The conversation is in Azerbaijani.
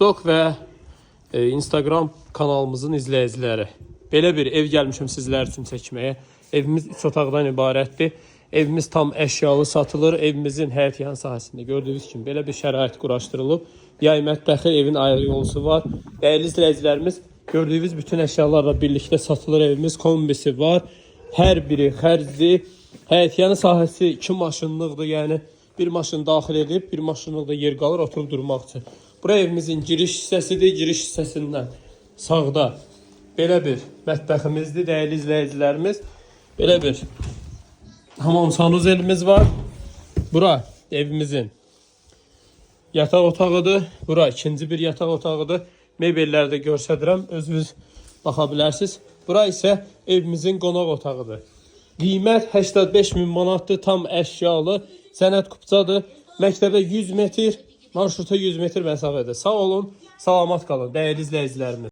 TikTok və Instagram kanalımızın izləyiciləri. Belə bir ev gəlmişəm sizlər üçün çəkməyə. Evimiz 3 otaqdan ibarətdir. Evimiz tam əşyalı satılır. Evimizin həyət yan sahəsində gördüyünüz kimi belə bir şərait quraşdırılıb. Yay mətbəxi, evin ayrı yolusu var. Dəyərli izləyicilərimiz, gördüyünüz bütün əşyalarla birlikdə satılır evimiz. Kombisi var. Hər biri xərcli. Həyət yanı sahəsi 2 maşınlıqdır, yəni bir maşın daxil edib, bir maşınlıq da yer qalır oturub durmaq üçün. Bura evimizin giriş hissəsidir. Giriş hissəsindən sağda belə bir mətbəximizdir, dəyərli izləyicilərimiz. Belə bir hamam sanuzelimiz var. Bura evimizin yataq otağıdır. Bura ikinci bir yataq otağıdır. Mebelləri də göstərirəm. Özünüz baxa bilərsiniz. Bura isə evimizin qonaq otağıdır. Qiymət 85 min manatdır. Tam əşyalı. Sənəd kupçadır. Məktəbə 100 metr, marşruta 100 metr məsafədə. Sağ olun, salamat qalın dəyərli izləyicilərimiz.